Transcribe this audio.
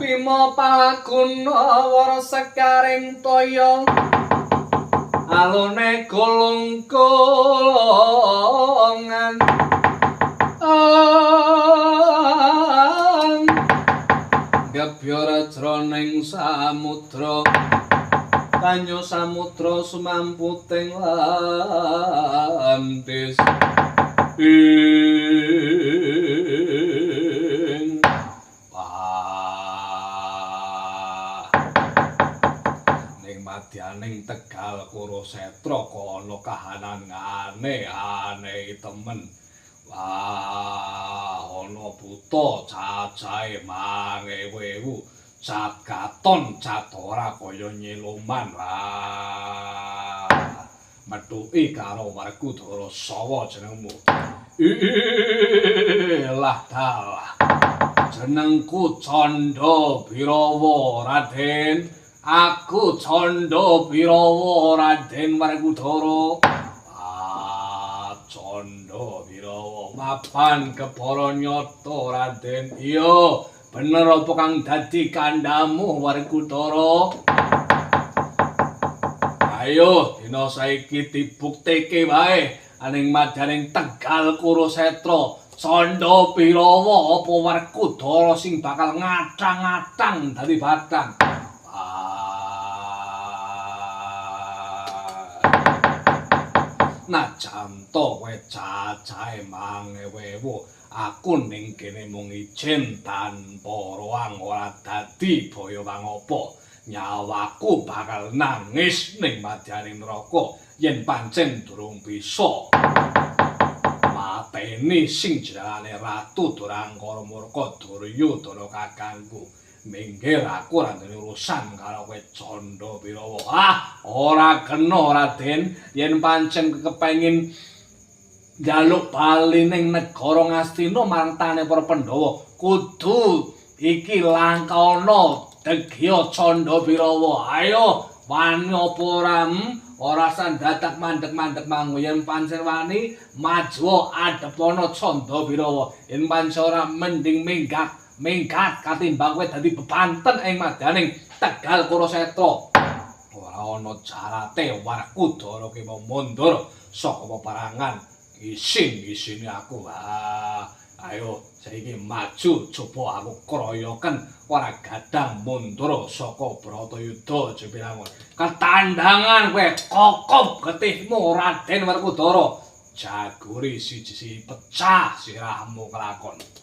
Bima Palguna wara sekaring toya alone golong-golongan gebyur jroning samudra banyu samudra sumamputing landis ing wah ning madyaning Tegal Kurusetra ana kahanan aneh-aneh temen. Wah, ana buta cacahe 1000 cat katon cat ora kaya nyiluman. Wah, methuki karo Werkudara sawa jenengmu. Lah dalah. Jenengku Candha Birawa, Raden. Aku Candha Birawa, Raden Werkudara. Ah, Candha Birawa, mapan kepara nyata, Raden. Iya, bener apa kang dadi kandhamu, Werkudara? Ayo, dina saiki dibukteke wae aning madyaning Tegal Kurusetra. Candha Birawa apa Werkudara sing bakal ngathang-ngathang dadi batang. Najan to kowe cacahe 1000, aku ning kene mung ijin tanpa roang ora dadi baya wangapa. Nyawaku bakal nangis ning madyaning neraka yen pancen durung bisa mateni sing jenengane Ratu Durangkara Murka Duryudana kakangku. Minggir, aku ora duwe urusan karo kowe Candha Birawa. Ah, ora kena Raden, yen pancen kepengin njaluk bali ning negara Ngastina marang tane para Pandhawa, kudu iki langkana degya Candha Birawa. Ayo, wani apa ora? Ora sandadak mandek-mandek mangu. Yen pancen wani, maju adepana Candha Birawa. Yen pancen ora, mending minggat. Minggat katimbang kowe dadi bebanten ing madyaning Tegal Kurusetra. Ora ana carate Werkudara ki mau mundur saka peperangan. Isin-isine aku. Ah, ayo saiki maju coba aku kroyoken ora gadang mundur saka Bratayuda Jepirangun. Ketandangan kowe kokop getihmu Raden Werkudara. Jaguri siji-siji pecah sirahmu kelakon.